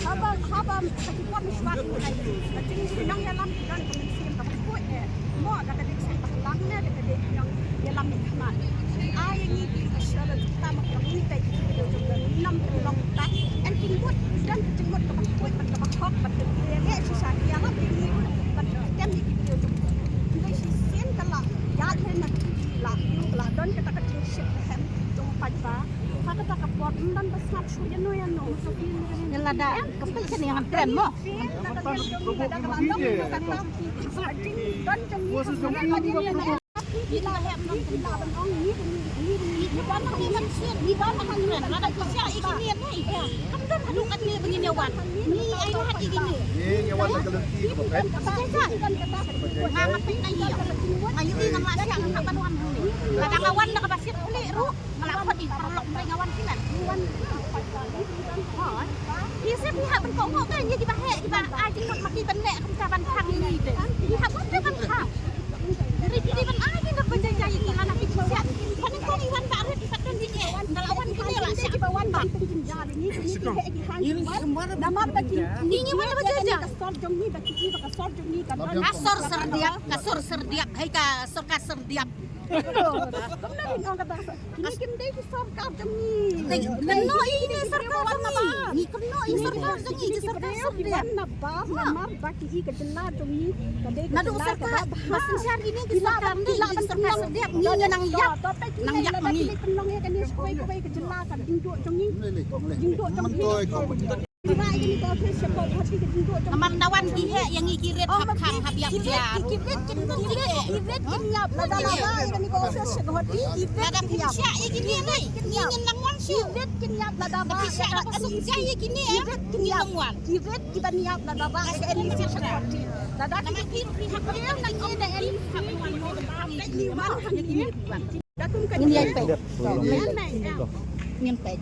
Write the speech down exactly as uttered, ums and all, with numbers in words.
Haba, haba, ka jingpynïaid, ka jingïalam, ka don ka mynsiem kaba khuid eh. Mo da ka dei ka seng bhalang ne da ka dei ka jingïalam ne khmat. Ai ngi ki ka shala jingtam ka ngi tai ki jingïalam jong ka nam ka long ta. En ki mut don ka jingmut kaba khuid bad kaba hok bad ka dei shisha ki ïalam ngi bad kem ngi ki jingïalam jong ka. Ngi shisien ka la ïaid na ki la ïu la don kata ka jingshit ka hem jong paidbah. Kata ka por ym don ba sngap shuh ïano ïano. Ïa lada ka pei ka niang tren mo. Nga la khot ïa ki paralok, nga wan ki man. Ïa sep ïa ha ban kohnguh ka ïa kiba heh kiba ai jingmut ma ki ban leh kumta ban khang ïa ngi te. Ïa ha ban te ban khang. Ri ki ban ai ki ban jai jai ïa ki lana ki jingsiah. Ban kong i wan ba rit ki pat don jingeh. Nga la wan ki ne la siah kiba wan ba. Namar ba ki ni ngi wan ba jai jai. Ka sor jong ngi ba ki ba ka sor jong ngi ka don. Ka sor serdiap, ka sor serdiap. Hei ka sor ka serdiap. Kynnoh ïa ngi sorkar jong ngi. Kynnoh ïa ngi sorkar jong ngi. Ngi kynnoh ïa sorkar jong ngi, ki sorkar sordiap. Namar ba ki i ka jylla jong ngi ka dei ka jylla kaba bha. Ba synshar ïa ngi ki sorkar, ngi sorkar sordiap, ngi nang ïap. Nang ïap ma ngi. Kynnoh ïa kane shkoi kawei ka jylla ka jingduh jong ngi. Jingduh jong ngi. Namar na wan ki heh ïa ngi ki rit hap khang hap ïap ïa. Ki rit kin ïap lada lada ïa ngi ko office sha Guwahati. Lada phi shah ïa kine ne ngi ngin nang wan shuh. Ki rit kin ïap lada ba phi shah lada suk jai ïa kine ngin nang wan. Ki rit ki ban ïap lada ba ïa ka N E C sha Guwahati. Lada ki rit ki hap ïap na kine N E C. Ngin ïa peit. Ngin peit.